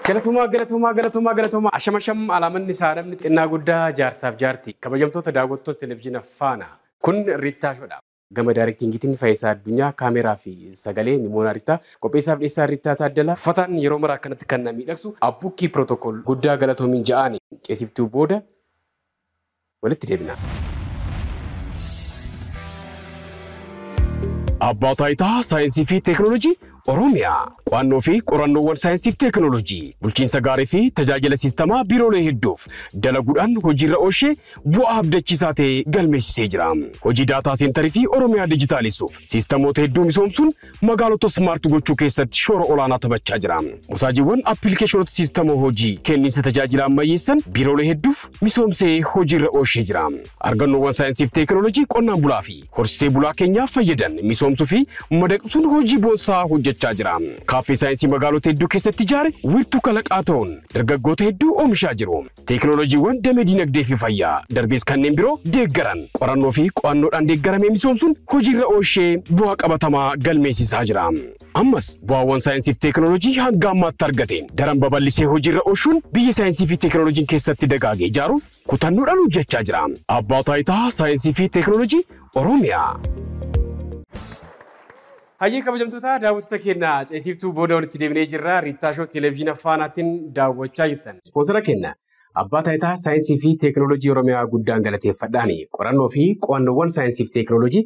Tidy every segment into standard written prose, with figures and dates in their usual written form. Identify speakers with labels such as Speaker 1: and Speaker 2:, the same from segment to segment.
Speaker 1: Galatumaa galatumaa galatumaa galatumaa ashama alaamanni isaa namni xinnaa guddaa jaarsaaf jaarti kabajamtoota daawwattoota televizyiina Faana kun Riittaa Shoodha. Gama daayirektiingiitiin Faayisaa Addunyaa kaameraa fi sagalee Nimoonaa Riittaa qopheessaaf dhiyeessaa Riittaa Taaddalaa uffataan yeroo maraa akkanatti kan na miidhagsu Abbukkii Pirootokool guddaa galatoomiin ja'aani ceesiftuu booda walitti deebina. Abbaa Taayitaa Saayinsii fi Teekinooloojii Oromiyaa qo'annoo fi qorannoowwan saayinsii fi teekinooloojii bulchiinsa gaarii fi tajaajila siistamaa biiroolee hedduuf dalaguudhaan hojiirra oolchee bu'aa abdachiisaa ta'e galmeessisee jira. Hojii daataa seentarii fi Oromiyaa dijitaalisuuf siistamoota hedduu misoomsuun magaalota smaart gochuu keessatti shoora olaanaa taphachaa jira. Musaajiiwwan appilikeeshinoota siistama hojii kenniinsa tajaajila ammayyeessan biiroolee hedduuf misoomsee hojiirra oolchee jira. Argannoowwan saayinsii fi teekinooloojii qonnaan bulaa fi horsiisee bulaa keenyaaf fayyadan misoomsuu fi madaqsuun hojii boonsaa hojjechaa jira. Kaaffee saayinsii magaalota hedduu keessatti ijaare wiirtuu kalaqaa ta'uun dargaggoota hedduu oomishaa jiru. Teekinooloojiiwwan damee dinagdee fi fayyaa darbees kanneen biroo deeggaran qorannoo fi qo'annoodhaan deeggaramee misoomsuun hojiirra oolchee bu'aa qabatamaa galmeessisaa jira. Ammas bu'aawwan saayinsii fi teekinooloojii hanga ammaatti argate daran babal'isee hojiirra oolchuun biyya saayinsii fi teekinooloojiin keessatti dagaagee ijaaruuf kutannoodhaan hojjechaa jira. Abbaa Taayitaa Saayinsii fi Teekinooloojii Oromiyaa. Hayyee kabajamtoota daawwattoota keenya ceesiftuu booda walitti deebinee jirra. Riittaa Shoo televezyiina Faanaatiin daawwachaa jirtan. Ispoonsara keenya Abbaa Taayitaa Saayinsii fi Teekinooloojii Oromiyaa guddaan galateeffadhaani. Qorannoo fi qo'annoowwan saayinsii fi teekinooloojii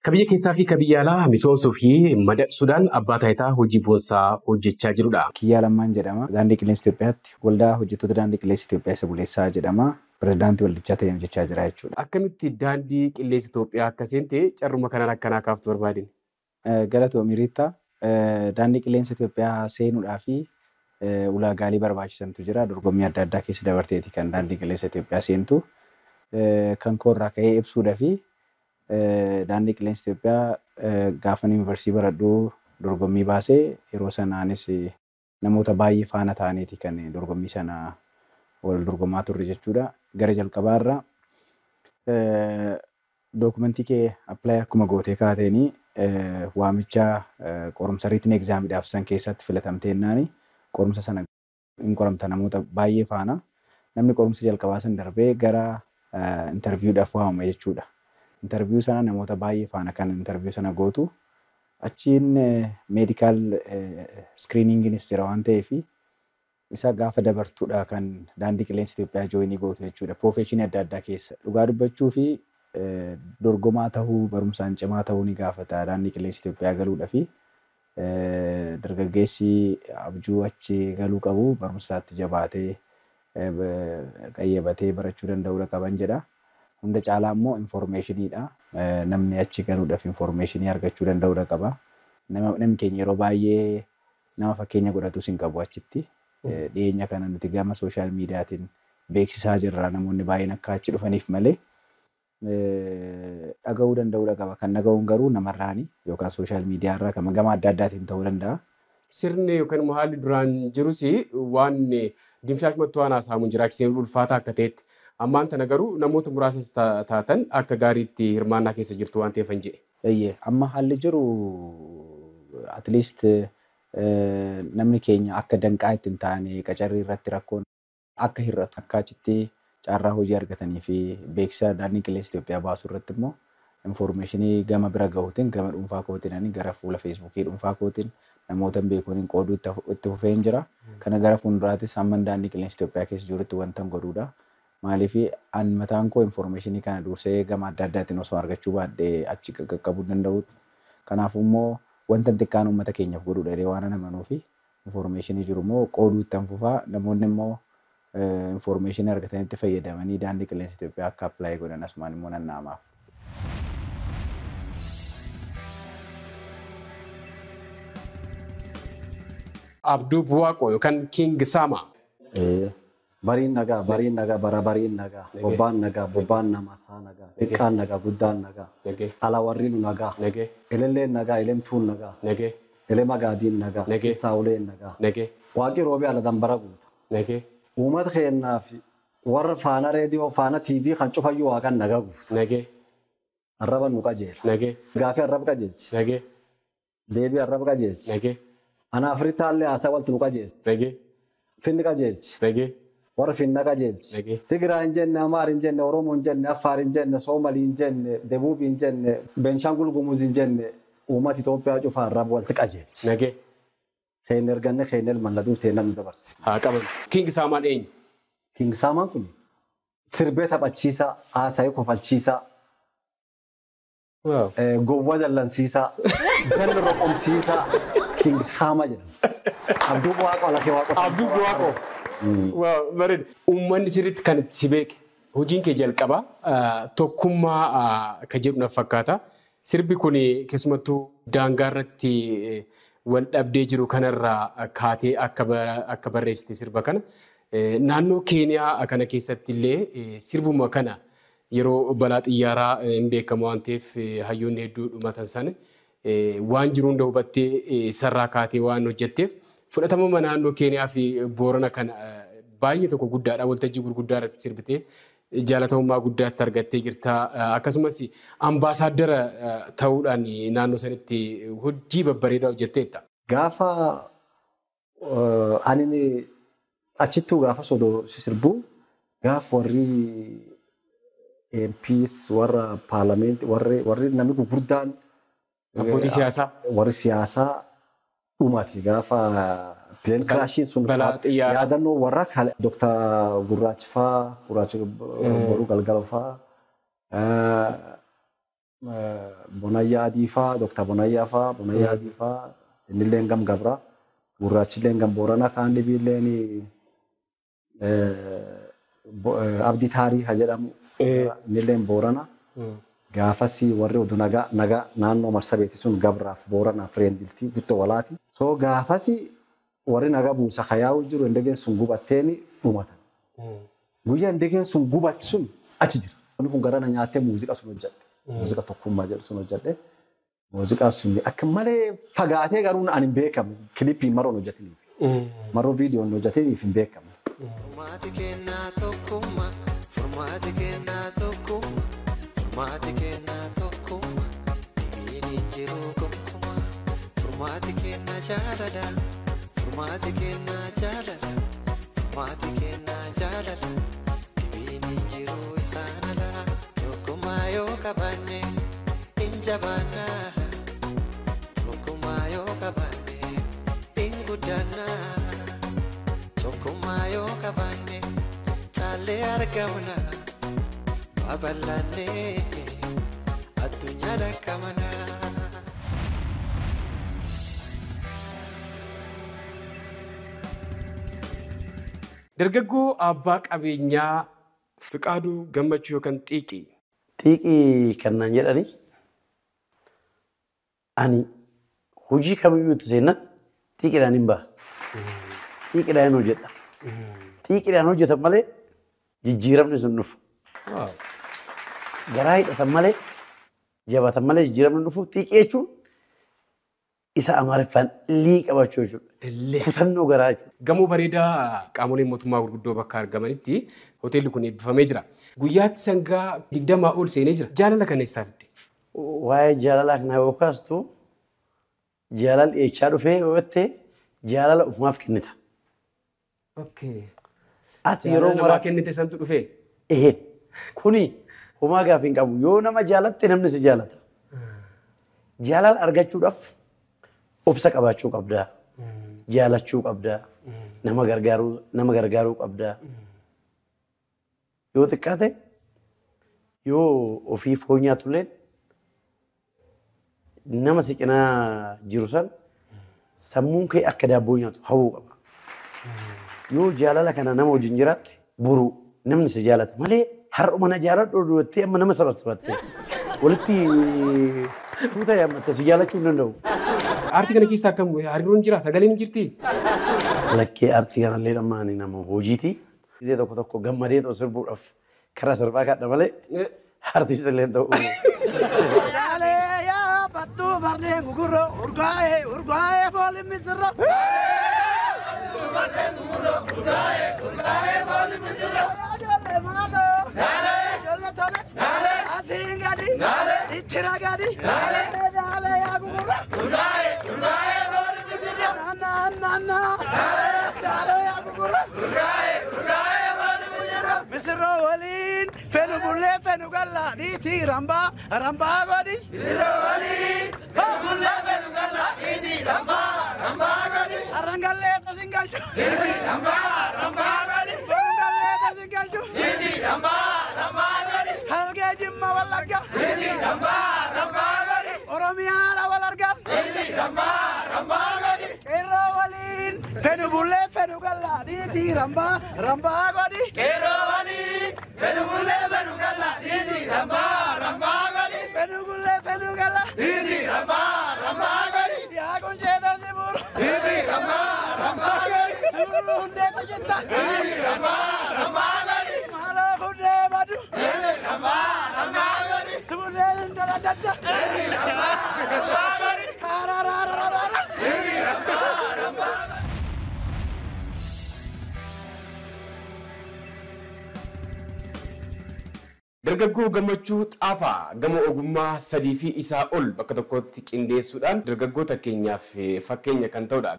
Speaker 1: ka biyya keessaa fi ka biyya alaa misoomsuu fi madaqsuudhaan Abbaa Taayitaa hojii boonsaa hojjechaa jirudha.
Speaker 2: Kiyyaa Lammaan jedhama. Daandii Qilleensa Itoophiyaatti waldaa hojjettoota Daandii Qilleensa Itoophiyaa isa buleessaa jedhama. Pirezidaantii waldichaa ta'ee hojjechaa jira jechuudha.
Speaker 1: Akkamitti Daandii Qilleensa Itoophiyaa akka seente carruma kanaan akkanaa kaaftu barbaadin?
Speaker 2: Galatoomi Riittaa. Daandii Qilleensa Itoophiyaa seenuudhaa fi ulaagaalee barbaachisantu jira. Dorgommii adda addaa keessa dabarteeti kan Daandii Qilleensa Itoophiyaa seentu. Kan koorraa ka'ee ibsuudhaa fi Daandii Qilleensa Itoophiyaa gaafa yuunivarsiitii baradhuu dorgommii baasee yeroo sanaanis namoota baay'ee faana ta'aniiti kan dorgommii sana wal dorgomaa turre jechuudha. Gara jalqabaarra dookumentii kee appilaayi akkuma gootee kaateenii waamicha qorumsa riitin egzaamiidhaaf san keessatti filatamtee jennaani qorumsa sana hin qoramta namoota baay'ee faana. Namni qorumsa jalqabaa san darbee gara intarviiwudhaaf waamama jechuudha. Intarviiyuu sana namoota baay'ee faana kan intarviiyuu sana gootu. Achiin meedikaal iskiriiningiinis jira waan ta'eef isa gaafa dabartuudha kan Daandii Qilleensa Itoophiyaa jooyinii gootu jechuudha. Piroofeeshinii adda addaa keessa. Dhugaa dubbachuu fi dorgomaa ta'uu barumsaan cimaa ta'uu ni gaafata Daandii Qilleensa Itoophiyaa galuudhaa fi dargaggeessi abjuu achi galuu qabu barumsaatti jabaatee qayyabatee barachuu danda'uudha qaban jedha. Hunda caalaa immoo infoormeeshiniidha. Namni achi galuudhaaf infoormeeshinii argachuu danda'uudha qaba. Namni keenya yeroo baay'ee nama fakkeenya godhatus hin qabu achitti. Dhiyeenya kana nuti gama sooshaal miidiyaatiin beeksisaa jirra namoonni baay'een akka achi dhufaniif malee dhaga'uu danda'uudha qaba. Kan dhaga'uun garuu namarraani yookaan sooshaal miidiyaarraa kan gama adda addaatiin ta'uu danda'a.
Speaker 1: Sirni yookaan immoo haalli duraan jirus waan dimshaashumatti waan haasa'amu jira akkasiin ulfaataa akka ta'etti. Ammaan tana garuu namoota muraasas taatan akka gaariitti hirmaannaa keessa jirtu waan ta'eef hin jedhe.
Speaker 2: Eeyyee amma haalli jiru at least namni keenya akka danqaa itti hin taane qacarrii irratti rakkoon akka hir'atu akka achitti carraa hojii argatanii fi beeksisa Daandii Qilleensa Itoophiyaa baasuu irratti immoo infoormeeshinii gama bira gahuutiin gama dhuunfaa kootiin gara fuula feesbuukii dhuunfaa kootiin namoota beekuun qooduu itti fufee hin jira. Kana gara fuulduraattis hamma Daandii Qilleensa Itoophiyaa keessa jirutti wanta hin godhuudha. Maaliif an mataan koo infoormeeshinii kana dursee gama adda addaatiin osoo argachuu baadhee achi qaqqabuu danda'u. Kanaafuu immoo wanta xiqqaan uummata keenyaaf godhuudha jedhee waan amanuu fi infoormeeshinii jiru immoo qooduu itti fufaa namoonni immoo infoormeeshinii argatanitti fayyadamanii Daandii Qilleensa Itoophiyaa akka appilaayi godhan asumaan immoo nan naamaaf.
Speaker 1: Abduu Buwaaqoo yookaan King Sama.
Speaker 3: Bariin nagaa, bariin nagaa, bara bariin nagaa, bobbaan nagaa, bobbaan namaa saa nagaa, xiqqaan nagaa, guddaan nagaa, ala warri nu nagaa, elelleen nagaa, elemtuun nagaa, elema gaadiin nagaa, saawuleen nagaa, waaqii roobee ala dambara guuta. Uummata keenyaa fi warra Faana reediyoo, Faana TV kan cufayyuu waaqan nagaa guuta. Arraba nu qajeela. Gaafii arraba qajeelchi. Deebii arraba qajeelchi. Ana Afrikaallee haasaa walti nu qajeelchi. Finni qajeelchi.
Speaker 1: Nagee.
Speaker 3: Warra finna qajeelchi.
Speaker 1: Nagee.
Speaker 3: Tigiraa hin jenne, Amaar hin jenne, Oromoo hin jenne, Affaar hin jenne, Soomalii hin jenne, Debuubii hin jenne, Beenishaangul Gumuz hin jenne, uummata Itoophiyaa cufaan rabu walitti qajeelchi.
Speaker 1: Nagee.
Speaker 3: Keenya erganne keenya ilmaan laduu ta'e namni dabarse.
Speaker 1: Haa qaban. King Saamaan eenyu?
Speaker 3: King Saamaan kun sirbee taphachiisaa, haasa'ee kofalchiisaa, gowwa dallansiisaa, jalli roqomsiisaa King Saamaa jedhama. Abduu Waaqoo lafee Waaqoo.
Speaker 1: Abduu Waaqoo. Waaw bareeda. Uummanni sirriitti kan itti si beeke hojiin kee jalqabaa tokkummaa kan jedhu na fakkaata. Sirbi kun keessumattuu daangaa irratti wal dhabdee jiru kanarraa kaatee akka barreessite sirba kana. Naannoo Keeniyaa kana keessatti illee sirbuma kana yeroo balaa xiyyaaraa hin beekamu waan ta'eef hayyoonni hedduu dhumatan sana waan jiru hunda hubattee sarraa kaatee waan hojjetteef fudhatamuma naannoo Keeniyaa fi Boorana kana baay'ee tokko guddaadha. Waltajjii gurguddaa irratti sirbitee jaalatamummaa guddaatti argattee jirta. Akkasumas ambaasaaddara ta'uudhaan naannoo sanitti hojii babbareedaa hojjetteetta.
Speaker 3: Gaafa ani achittuu gaafa sodoo sirbuu gaafa warri MPs warra paarlamentii warri namni gurguddaan
Speaker 1: abbootii siyaasaa
Speaker 3: warri siyaasaa dhumati gaafa plane crashiin sun yaadannoo warra Dr. Gurraachi faa Gurraachi Boruu Galgala faa Bonayyaa Adii faa Dr. Bonayyaa faa Bonayyaa Adii faa innilleen gam Gabraa Gurraachilleen gam Booranaa kaan dhibiilleen Abdii Taarii ka jedhamu innilleen Booranaa. Gaafas warri oduu nagaa nagaa naannoo Marsabeeti sun Gabraaf Booranaaf Reendiltii guttoo walaati. So gaafas warri nagaa buusa kayaa'u jiru endegeen sun gubatteeni dhumatan. Guyyaa endegeen sun gubatti sun achi jira. Inni kun gara na nyaattee muuziqaa sun hojjedhe. Muuziqaa tokkummaa jedhu sun hojjedhe. Muuziqaa sun akka malee fagaatee garuu ani hin beekamu. Kilippii maroon hojjetiniif. Maroo viidiyoon hojjetiniif hin beekamu.
Speaker 4: Furmaati kennaa tokkummaa, furmaati kennaa tokkummaa, furmaati kennaa tokkummaa, dhibiin hin jiru gonkumaa. Furmaati kennaa jaalala, furmaati kennaa jaalala, furmaati kennaa jaalala, dhibiin hin jiru isaan ala. Tokkummaa yoo qabaanne hin jabaannaa, tokkummaa yoo qabaanne hin guddannaa. Tokkummaa yoo qabaanne caallee argamna babal'annee addunyaa dhaqqabna.
Speaker 1: Dargaggoo abbaa qabeenyaa Fiqaaduu Gammachuu yookaan Xiiqii.
Speaker 5: Xiiqii kan naan jedhani ani hojii kamiyyuu itti seenan xiiqiidhaan hin ba'a. Xiiqiidhaan hojjedha. Xiiqiidhaan hojjetan malee jijjiiramni sun dhufu. Garaa hidhatan malee jabatan malee jijjiiramni dhufu. Xiiqii jechuun isa Amaariffaan lii qabachuu jechuudha. Kutannoo garaa jechuudha.
Speaker 1: Gamoo bareedaa qaamoleen mootummaa gurguddoo bakka argamanitti hoteelli kun eebbifamee jira. Guyyaatti sangaa 20 ol seenee jira. Jaalala kana eessaa fidde?
Speaker 5: Waa'ee jaalalaa kana yoo kaastu jaalalli eechaa dhufee yoo jette jaalala ofumaaf kennita. Ati yeroo
Speaker 1: namaa kennite santu dhufee?
Speaker 5: Kuni homaa gaaffii hin qabu. Yoo nama jaalatte namni si jaalata. Jaalala argachuudhaaf obsa qabaachuu qabda. Jaalachuu qabda. Nama gargaaruu qabda. Yoo xiqqaate yoo ofii foon nyaatullee nama si cinaa jiru san sammuun kee akka daabboo nyaatu hawwuu qaba. Yoo jaalala kana nama wajjin jiraatte boruu namni si jaalata malee har'uma na jaaladhu duratti amma nama sabasabatte walitti tuuta yaammatte si jaalachuu hin danda'u.
Speaker 1: Aartii kana keessa akkam hariiroon jira sagaleen hin jirti?
Speaker 5: Lakkee aartii kanallee amma ani nama hojiiti. Gisee tokko tokko gammadee ta'u sirbuudhaaf karaa sirbaa kaadha malee aartiis illee ta'u.
Speaker 6: Yaa battuu barneen gugurroo urgaa'ee urgaa'ee fooliin misirroo. Madaaloo yaa gugurra. Urgaa'ee urgaa'ee fooli misirroo. Misirroo waliin fenu bullee fenu galla dhiitii rambaa rambaa godhi. Misirroo waliin fenu bullee fenu galla dhiitii rambaa rambaa godhi. Arrangallee tosin galchu. Dhiitii rambaa rambaa godhi. Borungallee tosin galchu. Dhiitii rambaa rambaa godhi. Harargee Jimma Wallagga. Dhiitii rambaa rambaa godhi. Oromiyaadha wal argan. Dhiitii rambaa rambaa godhi. Qeerroo waliin fenu bullee fenu galla dhiitii rambaa rambaa godhi. Qeerroo waliin fenu bullee fenu galla dhiitii rambaa rambaa godhi. Fenu bullee fenu galla dhiitii rambaa rambaa godhi. Yaa kunjee tosi buru. Dhiitii rambaa rambaa godhi. Buru hundee tojitta. Dhiitii rambaa rambaa godhi. Maaloo hundee badu. Dhiitii rambaa rambaa godhi. Sumurree intala dadda. Dhiitii rambaa rambaa godhi. Kaararaararaara. Dhiitii rambaa rambaa godhi.
Speaker 1: Dargaggoo Gammachuu Xaafaa gama ogummaa sadii fi isaa ol bakka tokkotti qindeessuudhaan dargaggoota keenyaaf fakkeenya kan ta'udha.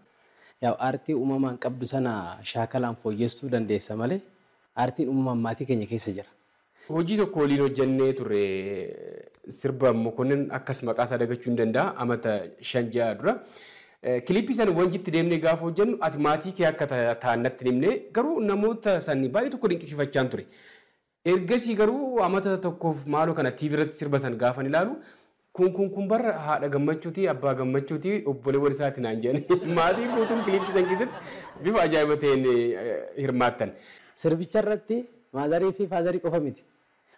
Speaker 7: Yaa aartii uumamaan qabdu sana shaakalaan fooyyessuu dandeessa malee aartiin uumamaan maatii keenya keessa jira.
Speaker 1: Hojii tokko waliin hojjennee turre sirba Mokonnin akkas maqaa isaa dagachuu hin danda'a amata 5-6 dura. Kilippii sana wanjitti deemnee gaafa hojjennu ati maatii kee akka ta'an natti himne garuu namoota sanii baay'ee tokko dinqisiifachaan ture. Ergasii garuu amata tokkoof maaloo kana TV irratti sirba san gaafan ilaalu kun kun kun barra haadha Gammachuuti abbaa Gammachuuti obboleewwan isaati naan jedhan maatiin guutuun kilippii san keessatti bifa ajaa'iba ta'een hirmaattan.
Speaker 7: Sirbicha irratti maazarii fi faazarii qofa miti.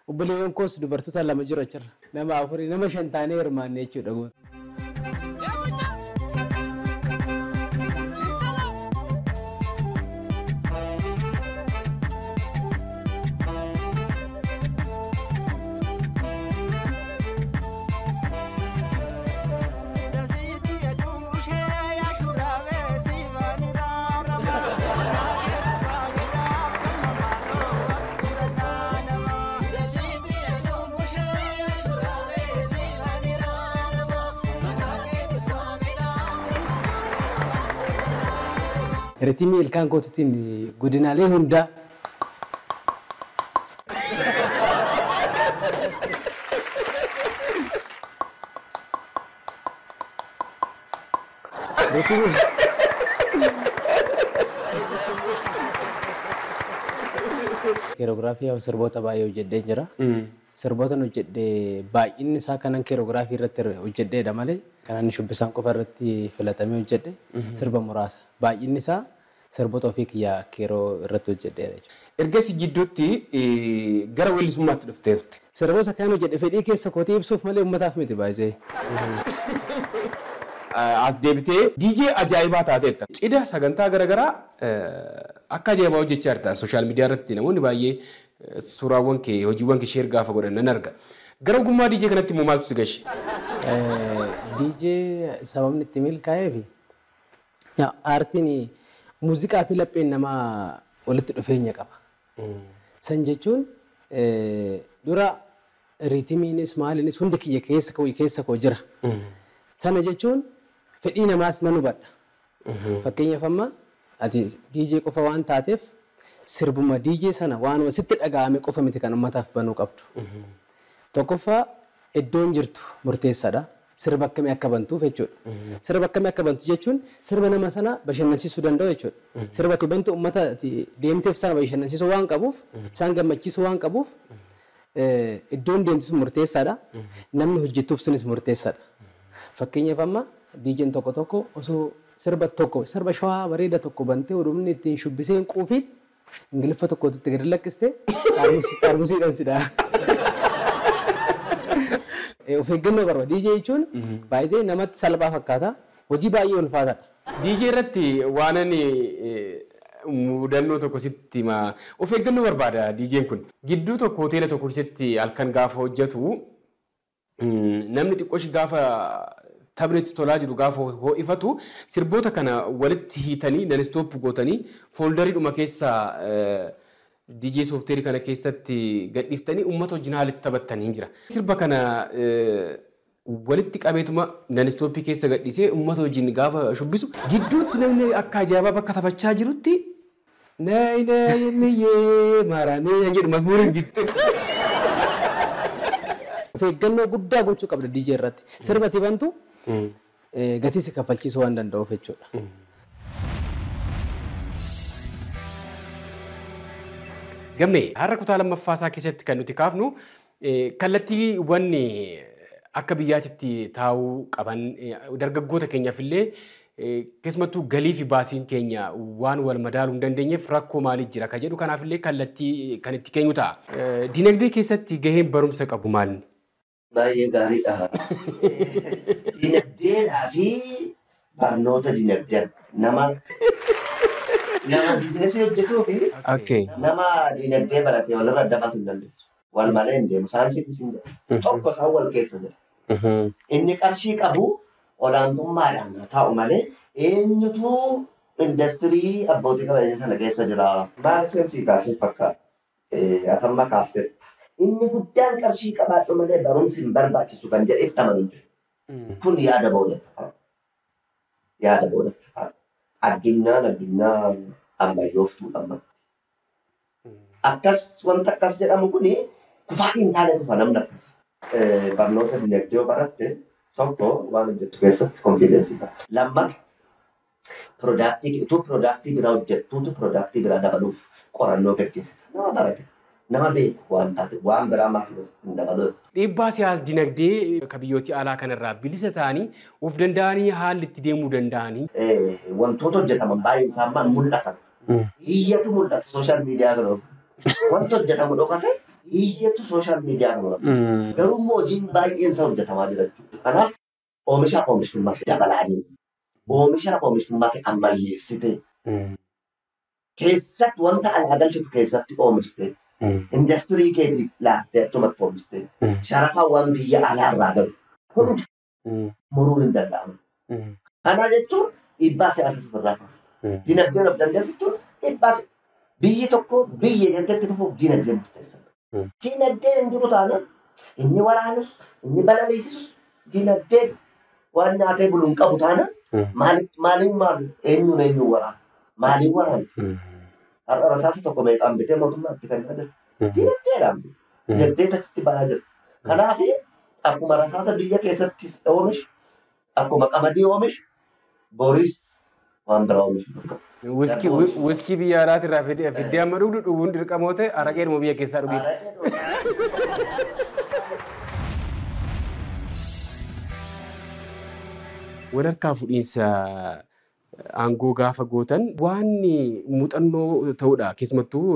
Speaker 7: Obboleewwan koos dubartoota lama jiru achirra. Nama afurii nama shan taanee hirmaanne jechuudha guutuu. Ritimii ilkaan kootiitiin godinaalee hundaa keeroogiraafii sirboota baay'ee hojjedhee jira. Sirboota hojjedhee baay'inni isaa kanan keeroogiraafii irratti hojjedheedha malee kanan shubbisaan qofa irratti filatamee hojjedhe sirba muraasa. Baay'inni isaa sirboota ofii kiyyaa keeroo irratti hojjedheedha jechuudha.
Speaker 1: Ergasii gidduutti gara weellisummaatti dhufteefte.
Speaker 7: Sirboota kan hojjedhe fedhii keessa kootii ibsuuf malee uummataaf miti baay'ee.
Speaker 1: As deebitee DJ ajaa'ibaa taateetta. Cidha sagantaa garaagaraa akka ajaa'ibaa hojjechaa jirta. Sooshaal miidiyaa irratti namoonni baay'ee suuraawwan kee hojiiwwan kee sheer gaafa godhan nan arga. Gara ogummaa DJ kanatti immoo maaltu si gashe?
Speaker 7: DJ sababni itti milkaa'eef aartiin muuziqaa fi lapheen namaa walitti dhufeenya qaba. San jechuun dura riitimiinis maaliinis hundi kiyya keessa koo jira. Sana jechuun fedhii namaas nan hubadha. Fakkeenyaaf amma ati DJ qofa waan taateef sirbuma DJ sana waanuma sitti dhaga'ame qofa miti kan uummataaf banuu qabdu. Tokkoffaa iddoon jirtu murteessaadha. Sirba akkamii akka bantuuf jechuudha. Sirba akkamii akka bantu jechuun sirba nama sana bashannansiisuu danda'u jechuudha. Sirba ati bantu uummata deemteef sana bashannansiisuu waan qabuuf isaan gammachiisuu waan qabuuf iddoon deemtu sun murteessaadha. Namni hojjetuuf sunis murteessaadha. Fakkeenyaaf amma DJ'n tokko tokko osoo sirba tokko sirba shawaa bareeda tokko bantee odumni ittiin shubbisee hin quufiin ingiliffa tokkotu itti gadi lakkistee xaarmusiidhaan si dhaha. Of eeggannoo barbaada. DJ jechuun baay'ee namatti salphaa fakkaata. Hojii baay'ee ulfaataadha.
Speaker 1: DJ irratti waan ani mudannoo tokko sitti hima. Of eeggannoo barbaada DJ'n kun. Gidduu tokko hoteela tokko keessatti halkan gaafa hojjetu namni xiqqooshi gaafa taphni tolaa jiru gaafa ho'ifatu sirboota kana walitti hiitanii nan stop gootanii fooldarii keessa DJ soofteerii kana keessatti gadhiiftanii uummata wajjin haala itti taphattan hin jira. Sirba kana Walitti qabeetuma nanistooppii keessa gadhiisee uummata wajjin gaafa shubbisu gidduutti namni akka ajaa'ibaa bakka taphachaa jirutti nayi nayi miyyee maaramee kan jedhu masmuuriin gidduu.
Speaker 7: Of eeggannoo guddaa gochuu qabda DJ irratti. Sirba bantu gatii si kaffalchiisuu waan danda'uuf jechuudha.
Speaker 1: Gammee har'a kutaa lammaffaa isaa keessatti kan nuti kaafnu kallattiiwwan akka biyyaatitti taa'uu qaban dargaggoota keenyaaf illee keessumattuu galii fi baasiin keenya waan wal madaaluu hin dandeenyeef rakkoo maalii jira kan jedhu kanaaf illee kallattii kan itti keenyu ta'a. Dinagdee keessatti gaheen barumsa qabu maali?
Speaker 8: Baay'ee gaariidha. Dinagdeedhaa fi barnoota dinagdee nama biizinasii hojjetuu fi nama dinagdee barate walirra adda baasuu hin dandeessu. Wal malee hin deemu. Saayinsii hin jedhu. Tokko isaan wal keessa jira. Inni qarshii qabu olaantummaadhaan haa ta'u malee eenyutu industirii abbootii qabeenyaa sana keessa jira. Maal sii kaasee fakkaata? Atamma kaasteetta. Inni guddaan qarshii qabaadhu malee barumsi hin barbaachisu kan jedhe itti amanu jira. Kun yaada boodatti fa'a. Yaada boodatti fa'a. Addunyaan addunyaa ammayyooftuu ammatti. Akkas wanta akkas jedhamu kuni kufaatii hin taane dhufa namni akkas. Barnoota dinagdee yoo baratte tokko waan hojjettu keessatti konfiidensii qaba. Lammata piroodaaktii utuu piroodaaktii biraa hojjettuutu piroodaaktii biraa dabaluuf qorannoo gaggeessita. Nama barate nama beeku waan taate waan biraa maaf hin dabalu.
Speaker 1: Dhiibbaa siyaas dinagdee kan biyyooti alaa kanarraa bilisa ta'anii of danda'anii haalli itti deemuu danda'anii.
Speaker 8: Wantoota hojjetaman baay'een isaa ammaa mul'atan. Iyyatu mul'ata sooshaal miidiyaa kana. Wanti hojjetamu dhokate iyyatu sooshaal miidiyaa kana. Garuu immoo hojiin baay'een isaa hojjetamaa jira jechuudha. Kanaaf oomisha oomishtummaa dabalaa deema. Oomisha oomishtummaa ammayyeessite. Keessatti wanta alaa galchitu keessatti oomishte. Industirii keetiif laattee achumatti oomishte. Sharafaawwan biyya alaarraa galu hundi muruun hin danda'amu. Kana jechuun dhiibbaa siyaasaa ofirraa kaasta. Dinagdeen of dandeessu jechuun dhiibbaa biyyi tokko biyya dandeetti dhufuuf dinagdeen murteessaadha. Dinagdeen hin jiru taanaan inni waraanus inni balaliisisus dinagdeen waan nyaatee bulu hin qabu taanaan maaliin maalu eenyuun eenyuun waraana maaliin waraana. Har'a rasaasa tokko meeqaan bitee mootummaa itti kennaa jira. Dinagdeedhaan dinagdee achitti ba'aa jira. Kanaaf akkuma rasaasa biyya keessatti oomishu akkuma qamadii oomishu boris waan biraa oomishu bakka.
Speaker 1: Wiskii biyya alaatirraa fiddee amma dhugdu dhuguun dirqamoo ta'e araqeedhuma biyya keessaa dhugee. Walharkaa fuudhiinsa aangoo gaafa gootan waan muuxannoo ta'udha. Keessumattuu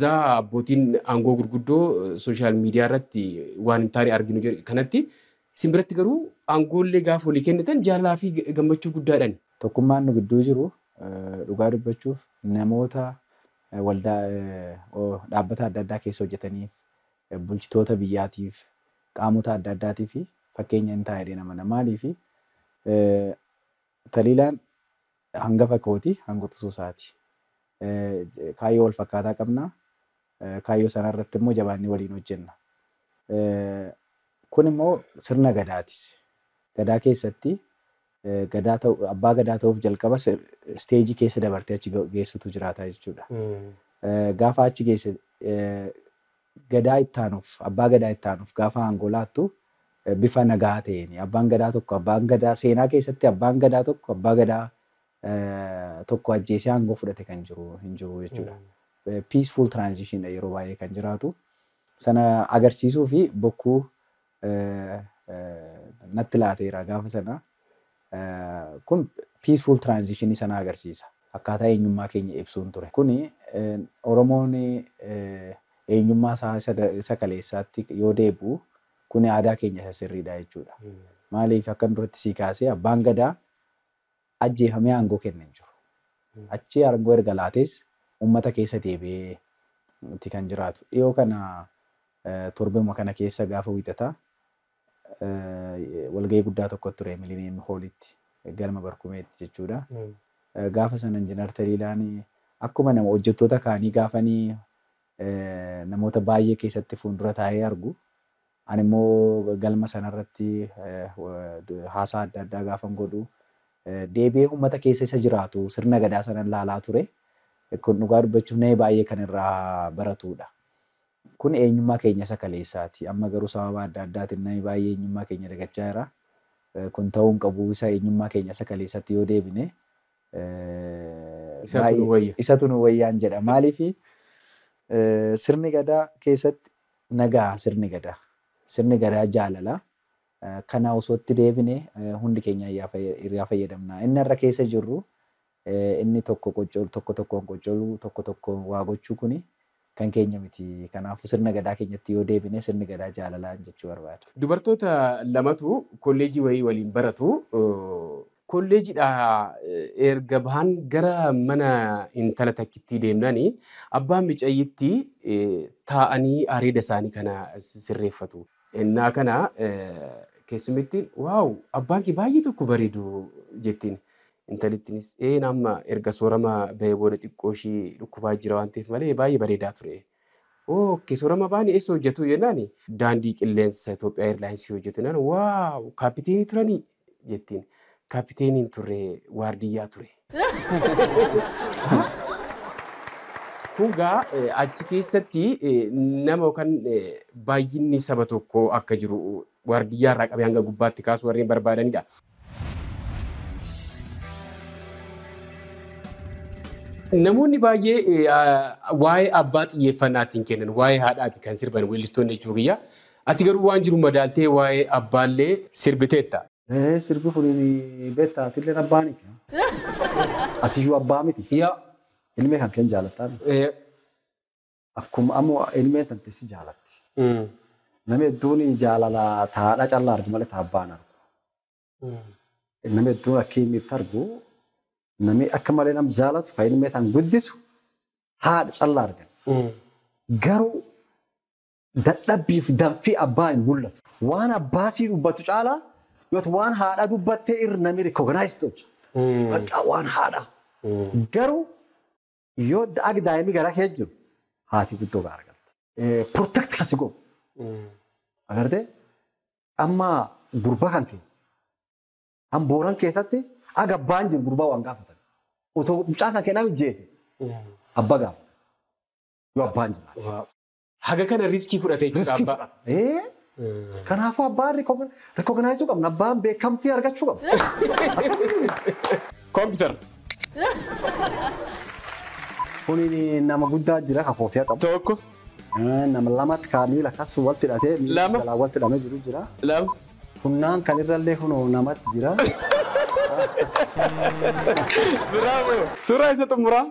Speaker 1: zaa abbootiin aangoo gurguddoo sooshaal miidiyaa irratti waan hin taane arginu kanatti isin biratti garuu aangoollee gaafa walii kennitan jaalalaa fi gammachuu guddaadhaan.
Speaker 2: Tokkummaan nu gidduu jiru dhugaa dubbachuuf namoota waldaa dhaabbata adda addaa keessa hojjetaniif bulchitoota biyyaatiif qaamota adda addaatiif fakkeenya hin taa'e nama maaliif Taliilaan hangafa kooti hanguutu isaati. Kaayyoo wal fakkaataa qabna. Kaayyoo sana irratti immoo jabaannee waliin hojjenna. Kun immoo sirna gadaati. Gadaa keessatti gadaa ta'u abbaa gadaa ta'uuf jalqaba isteejii keessa dabartee achi geessutu jiraata jechuudha. Gaafa achi geesse gadaa ittaanuuf abbaa gadaa ittaanuuf gaafa aangoo laattu bifa nagaa ta'een abbaan gadaa tokko abbaan gadaa seenaa keessatti abbaan gadaa tokko abbaa gadaa tokko ajjeesee aangoo fudhate kan jiru hin jiru jechuudha. Peaceful transition yeroo baay'ee kan jiraatu. Sana agarsiisuu fi bokkuu natti laateera gaafa sana. Kun peaceful transition sana agarsiisa. Akkaataa eenyummaa keenya ibsuun ture. Kuni Oromoon eenyummaa isaa isa kaleessaatti yoo deebi'u kuni aadaa keenya isa sirriidha jechuudha. Maaliif akkan duratti sii kaasee abbaan gadaa ajjeefamee aangoo kenne hin jiru. Achi aangoo erga laates uummata keessa deebi'ee itti kan jiraatu. Dhiyoo kana torbuma kana keessa gaafa wiixataa walgahii guddaa tokko ture Millennium Hallitti galma Barkumeetti jechuudha. Gaafa sana Injiinar Taliilaan akkuma nama hojjettoota kaanii gaafanii namoota baay'ee keessatti fuuldura taa'ee argu Ani immoo galma sanarratti haasaa adda addaa gaafan godhu deebi'ee uummata keessa isa jiraatu sirna gadaa sana ilaalaa ture. Kun dhugaa dubbachuuf nama baay'ee kan irraa baratudha. Kun eenyummaa keenya isa kaleessaati. Amma garuu sababa adda addaatiin namni baay'ee eenyummaa keenya dagachaa jira. Kun ta'uu hin qabu isa eenyummaa keenya isa kaleessatti yoo deebine isatu nu wayyaan jedha. Maaliif sirni gadaa keessatti nagaa sirni gadaa. Sirni gadaa jaalala. Kana osoo itti deebine hundi keenya irraa fayyadamna. Inni irra keessa jirru inni tokko tokko tokkoon qoccoluu tokko tokkoon waa gochuu kuni kan keenya miti. Kanaafuu sirna gadaa keenyatti yoo deebine sirni gadaa jaalalaan jechuu barbaada.
Speaker 1: Dubartoota lamatu kolleejii wayii waliin baratu. Kolleejiidhaa erga bahan gara mana intala takkittii deemnanii abbaan micayyitti taa'anii areeda isaanii kana sirreeffatu. Innaa kana keessumittiin waaw abbaan kee baay'ee tokko bareedu jettiin. Intalittiinis amma erga soorama bahee booda xiqqoo ishii dhukkubaa jira waan ta'eef malee baay'ee bareedaa ture. Okay, soorama baanii eessa hojjetu jennaan daandii qilleensa Itoophiyaa Airlaayinsii hojjetu jennaan waaw kaapiteenii turanii jettiin. Kaapiteeniin turre waardiyyaa ture. Kun gaa achi keessatti nama yookaan baay'inni saba tokkoo akka jiru waardiyyaa irraa qabee hanga gubbaatti kaasu warreen barbaadanidha. Namoonni baay'ee waa'ee abbaa xiyyeeffannaa ittiin kennan, waa'ee haadhaati kan sirban weellistoonni jechuu kiyya. Ati garuu waan jiru madaaltee waa'ee abbaallee sirbiteetta.
Speaker 3: Sirbi kun beektaa atillee abbaa miti. Atiyyuu abbaa miti. Ilmee kan keen jaalattaa. Akkuma ammoo ilmeen tante si jaalatti. Namni hedduun jaalala taadha callaa argu malee taabbaan argu. Namni hedduun akka inni itti argu namni akka malee nam jaalatu kan ilmee tan guddisu haadha callaa argan. Garuu dadhabbiif danfii abbaa hin mul'atu. Waan abbaa sii dubbatu caalaa yoo waan haadha dubbattee irra namni recognize tolcha. Bakka waan haadha. Garuu yoo akka daa'imni gara kee jiru haati guddoo argatte. Protect kasi godhu. Agartee amma gurbaa kan kee an booran keessatti aga abbaan jiru gurbaa waan gaafatan. Otoo mucaan kan kee nama ijjeese abbaa gaafatan. Yoo abbaan jiraate.
Speaker 1: Haga kana riskii fudhatee jechuudha abbaa.
Speaker 3: Kanaafuu abbaan rikognaayizuu qabna. Abbaan beekamtii argachuu qabna.
Speaker 1: Kompiitara.
Speaker 3: Kuni nama guddaa jira kan koofiyaa qabu.
Speaker 1: Tokko.
Speaker 3: Nama lamatti kan miila akkas walitti hidhatee
Speaker 1: Lama.
Speaker 3: miila walitti hidhamee jiru jira.
Speaker 1: Lama.
Speaker 3: Funnaan kan irrallee kunoo namatti jira.
Speaker 1: Bravo. Suuraa isa xumuraa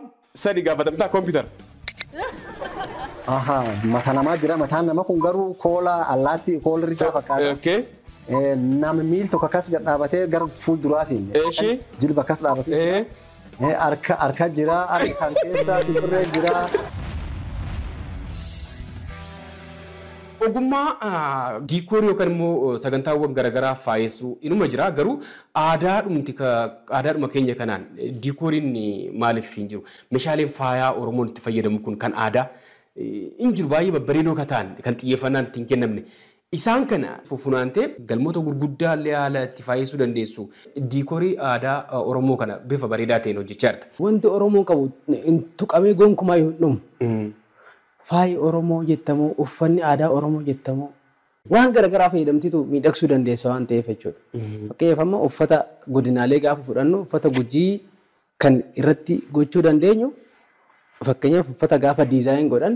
Speaker 1: sadi gaafatamtaa kompiitara.
Speaker 3: Aha, mata namaa jira. Mataan nama kun garuu koola allaattii koola risaa fakkaata.
Speaker 1: Okay.
Speaker 3: Nama miil tokko akkas gad dhaabatee gara fuulduraatiin.
Speaker 1: Eeshi.
Speaker 3: Jilba akkas dhaabatee. Harka harka jira, harka kan keessa simbirree jira.
Speaker 1: Ogummaa diikoorii yookaan immoo sagantaawwan garaagaraa faayessuu inuma jira garuu aadaadhuma keenya kanaan diikooriin maaliif hin jiru? Meeshaaleen faayaa Oromoon itti fayyadamu kun kan aadaa hin jiru baay'ee babbareedoo kan ta'an kan xiyyeeffannaan ittiin kennamne. Isaan kana funaantee galmoota gurguddaa illee haala itti faayessuu dandeessu diikoorii aadaa Oromoo kana bifa bareedaa ta'een hojjechaa jirta.
Speaker 7: Wanti Oromoon qabu hin tuqamee gonkumaa hin dhumu. Faayi Oromoo jettamoo uffanni aadaa Oromoo jettamoo waan garaagaraa fayyadamtitu miidhagsuu dandeessa waan ta'eef jechuudha. Fakkeenyaaf amma uffata godinaalee gaafa fudhannu uffata Gujii kan irratti gochuu dandeenyu fakkeenyaaf uffata gaafa diizaayin godhan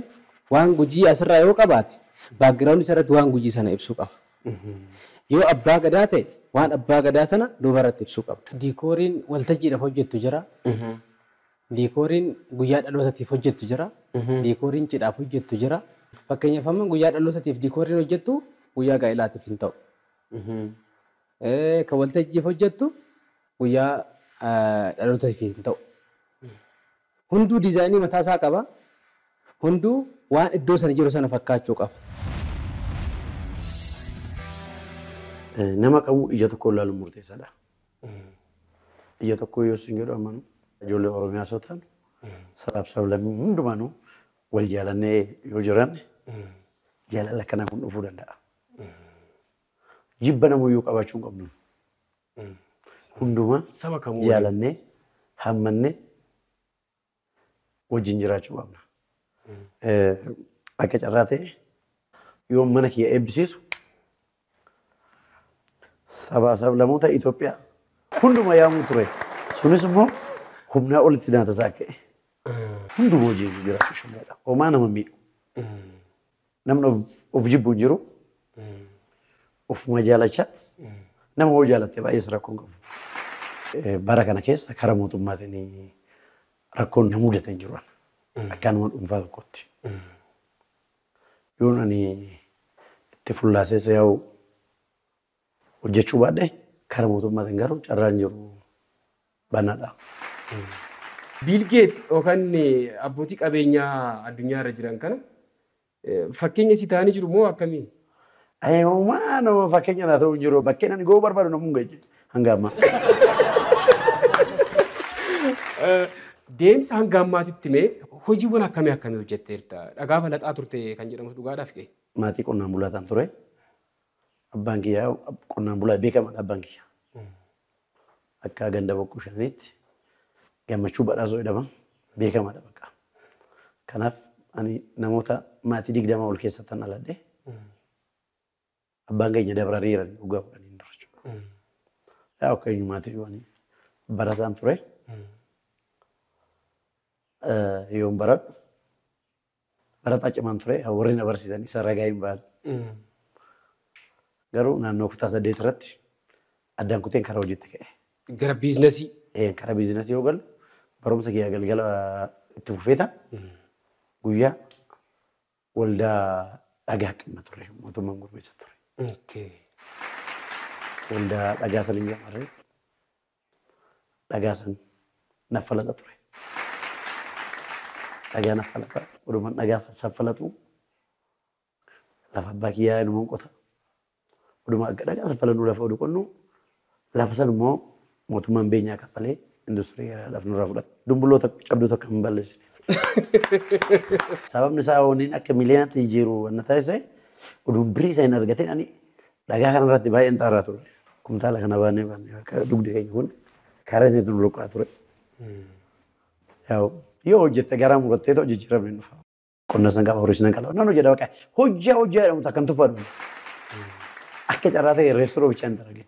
Speaker 7: waan Gujii asirraa yoo qabaate baakgiraawundi isarratti waan Gujii sana ibsuu qaba. Yoo abbaa gadaa ta'e waan abbaa gadaa sana duubarratti ibsuu qabda. Diikooriin waltajjiidhaaf hojjettu jira. Diikooriin guyyaa dhalootaatiif hojjettu jira. Diikooriin cidhaaf hojjettu jira. Fakkeenyaaf amma guyyaa dhalootaatiif diikooriin hojjettu guyyaa gaa'ilaatiif hin ta'u. Kan waltajjiif hojjettu guyyaa dhalootaatiif hin ta'u. Hunduu diizaayinii mataa isaa qaba. Hunduu waan iddoo sana jiru sana fakkaachuu qaba.
Speaker 5: Nama qabu ija tokko ilaaluun murteessaadha. Ija tokko yoo isin jedhu amanu ijoollee Oromiyaa osoo taanu sabaaf sablammii hundumaanuu wal jaalannee yoo jiraanne jaalala akkanaa kun dhufuu danda'a. Jibba namuyyuu qabaachuu hin qabnu. Hundumaa
Speaker 1: Saba kamuu
Speaker 5: jaalannee hammannee wajjin jiraachuu qabna. Akka carraa ta'e yoo mana kiyya eebbisiisu sabaa sablammoota Itoophiyaa hunduma yaamuu ture. Sunis immoo humnaa olitti naata isaa ka'e. Hunduma wajjin jiraachuu shaggaadha. Homaa nama miidhu. Namni of jibbu hin jiru. Ofuma jaalachaatti nama hoo jaalatte baay'ees rakkoo hin qabu. Bara kana keessa karaa mootummaatiin rakkoon na mudate hin jiru. Akka nama dhuunfaa tokkotti. Yoon ani itti fullaaseessa yaa'u hojjechuu baadhee karaa mootummaatiin garuu carraan jiru banaadha.
Speaker 1: Biil Geet yookaan abbootii qabeenyaa addunyaa irra jiran kana fakkeenya si ta'anii jiru moo akkamii?
Speaker 5: Ayyamaa nama fakkeenya naa ta'u hin jiru. Bakkeen ani ga'uu barbaadu namuu hin ga'e hanga ammaa.
Speaker 1: Deemsa hanga ammaatitti mee hojiiwwan akkamii akkamii hojjetteerta? Dhagaa falaxaa turte kan jedhamus dhugaadhaaf qe'e.
Speaker 5: Maatii qonnaan bulaa ta'an ture. Abbaan kiyyaa qonnaan bulaa beekamaadha abbaan kiyya. Akka ganda boqquu shaniitti gammachuu badhaasoo jedhama beekamaadha bakka. Kanaaf ani namoota maatii 20 ol keessatti dhaladhe. Abbaan keenya dabranii jiran dhugaa fudhanii dura jechuudha. Yaa akka eenyummaatti ani barataan ture. Yoon baradhu barataa cimaan ture warri na barsiisan isa ragaa hin ba'an. Garuu naannoo kutaa 8 irratti addaan kuteen karaa hojiitti ka'e.
Speaker 1: Gara biizinasii?
Speaker 5: Karaa biizinasii yoo galu barumsa kiyya galgala itti fufeeta. Guyyaa waldaa dhagaa qinna ture mootummaan gurmeessa ture. Waldaa dhagaa san hin jamarree dhagaa san naffalaxa ture. Dhagaa naffalaxa odumaan dhagaa saffalatu lafa abbaa kiyyaa inumaan qota. Odumaa akka dhagaa saffalannu lafa oduu qonnu lafa san immoo mootummaan beenyaa kaffalee industirii lafa nurraa fudhata. Dumbulloota cabduu takka hin balleessine. Sababni isaa wanni akka miiliyoonatti jijjiiru wanna taasise oduun birrii isa hin argatin ani dhagaa kanarratti baay'een xaaraa ture. Kumtaala kana baannee baannee akka dugdi keenya kun karaa inni nu luqqaa ture. Yoo hojjette garaa murattee ta'u jijjiiramni dhufa. Qonna san qaba horii san qaba. Nan hojjedha bakka hojjaa hojjaa jedhamu takkan tuffadhu. Akka carraa ta'e reestoroo bichaan darage.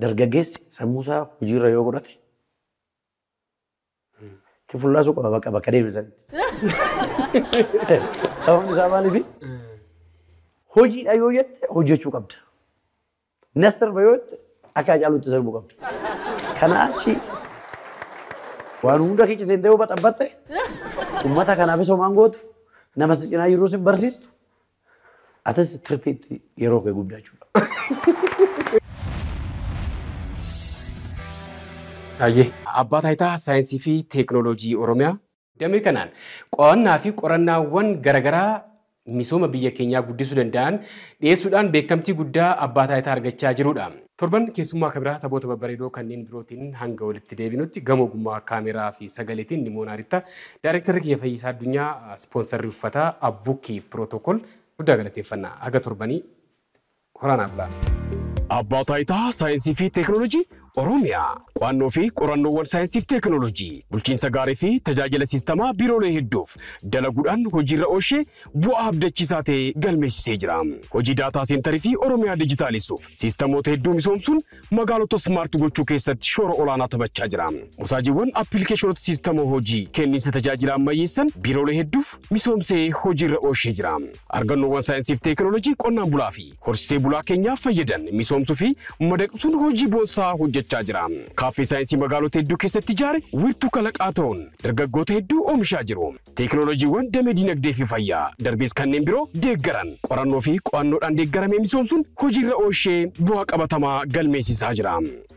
Speaker 5: Dargaggeessi sammuu isaa hojiirra yoo godhate itti fullaasuu qaba bakka bakka deeme sanitti. Sababni isaa maaliifi hojiidha yoo jette hojjechuu qabda. Na sirba yoo jette akka Haacaaluutti sirbuu qabda. Kana achi waan hunda keessa seentee yoo baxabbatte uummata kanaafis homaan gootu nama si cinaa jiruus hin barsiistu atis tirfiitti yeroo kee gubdaa jechuudha.
Speaker 1: Abbaa Taayitaa Saayinsii fi Teekinooloojii Oromiyaa damee kanaan qo'annaa fi qorannaawwan garaagaraa misooma biyya keenyaa guddisuu danda'an dhiyeessuudhaan beekamtii guddaa abbaa taayitaa argachaa jirudha. Torban keessummaa kabiraa taphoota babbareedoo kanneen birootiin hanga walitti deebinutti gama ogummaa kaameraa fi sagaleetiin Nimoon Aritta, Daayirektarri kiyya Fayyisaa Addunyaa, ispoonsarri uffataa Abbukkii Pirootokool guddaa galateeffannaa. Haga torbanii horaanaa bulaa. Abbaa Taayitaa Saayinsii fi Teekinooloojii Oromiyaa qo'annoo fi qorannoowwan saayinsii fi teekinooloojii bulchiinsa gaarii fi tajaajila siistamaa biiroolee hedduuf dalaguudhaan hojiirra oolchee bu'aa abdachiisaa ta'e galmeessisee jira. Hojii daataa seentarii fi Oromiyaa dijitaalisuuf siistamoota hedduu misoomsuun magaalota smaart gochuu keessatti shoora olaanaa taphachaa jira. Musaajiiwwan appilikeeshinoota siistama hojii kenniinsa tajaajila ammayyeessan biiroolee hedduuf misoomsee hojiirra oolchee jira. Argannoowwan saayinsii fi teekinooloojii qonnaan bulaa fi horsiisee bulaa keenyaaf fayyadan misoomsuu fi madaqsuun hojii boonsaa hojjechaa jira. Kaaffee saayinsii magaalota hedduu keessatti ijaare wiirtuu kalaqaa ta'uun dargaggoota hedduu oomishaa jiru. Teekinooloojiiwwan damee dinagdee fi fayyaa darbees kanneen biroo deeggaran qorannoo fi qo'annoodhaan deeggaramee misoomsuun hojiirra oolchee bu'aa qabatamaa galmeessisaa jira.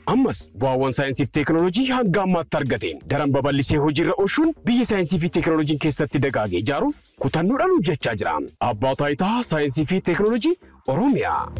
Speaker 1: Ammas bu'aawwan saayinsii fi teekinooloojii hanga ammaatti argateen daran babal'isee hojiirra oolchuun biyya saayinsii fi teekinooloojiin keessatti dagaagee ijaaruuf kutannoodhaan hojjechaa jira. Abbaa Taayitaa Saayinsii fi Teekinooloojii Oromiyaa.